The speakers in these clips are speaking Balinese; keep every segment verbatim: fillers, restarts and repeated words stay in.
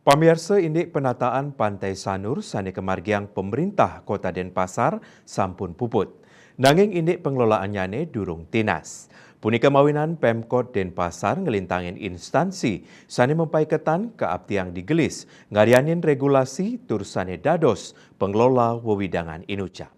Pamiarsa, indik penataan Pantai Sanur sane kamargiang pemerintah Kota Denpasar sampun puput. Nanging indik pengelolaannyane durung tinas. Punika mawinan Pemkot Denpasar ngelintangin instansi sane mapaiketan kaaptiang digelis ngaryanin regulasi tur sane dados pengelola wewidangan inucap.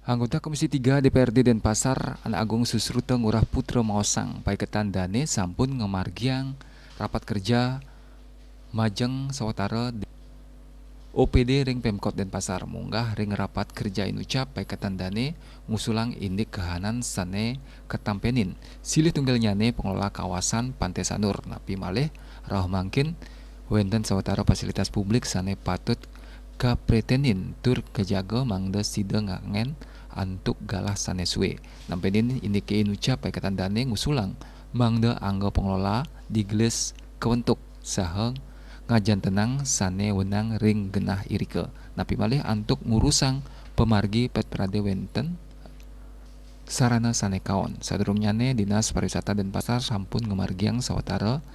Anggota Komisi tiga D P R D Denpasar, Anak Agung Susruta Ngurah Putra maosang, paiketan dane sampun ngamargiang rapat kerja majeng sawatara O P D ring Pemkot Denpasar. Munggah ring rapat kerja inucap, paiketan dane ngusulang indik kahanan sane katampenin. Silih tunggalnyane pengelola kawasan Pantai Sanur, napi malih rauh mangkin wenten sawatara fasilitas publik sane patut kapretenin tur kajaga mangda sida ngangen antuk galah sane suwe. Nampinin indike inucap, paiketan dane ngusulang mangda angga pengelola digelis kawentuk saha ngajantenang sane wenang ring genah irika. Napi malih antuk ngurusang pamargi pet prade wenten sarana sane kaon. Sadurungnyane, Dinas Pariwisata Denpasar sampun ngamargiang sawatara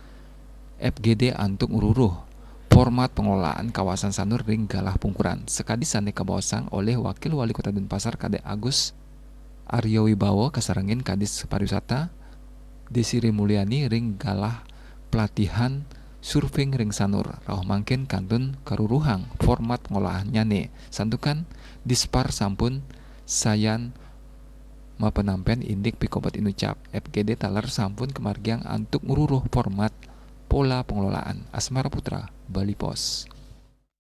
F G D antuk ngruruh format pengelolaan kawasan Sanur ring galah pungkuran, sakadi sane kabaosang olih Wakil Wali Kota Denpasar Kadek Agus Arya Wibawa kasarengin Kadis Pariwisata Desire Mulyani ring galah pelatihan surfing ring Sanur. Rauh mangkin kantun karuruhang format pengolahannyane. Santukan Dispar sampun sayan mapanampen indik pikobet inucap, F G D taler sampun kamargiang antuk ngruruh format pola pengelolaan. Asmara Putra, Bali Post.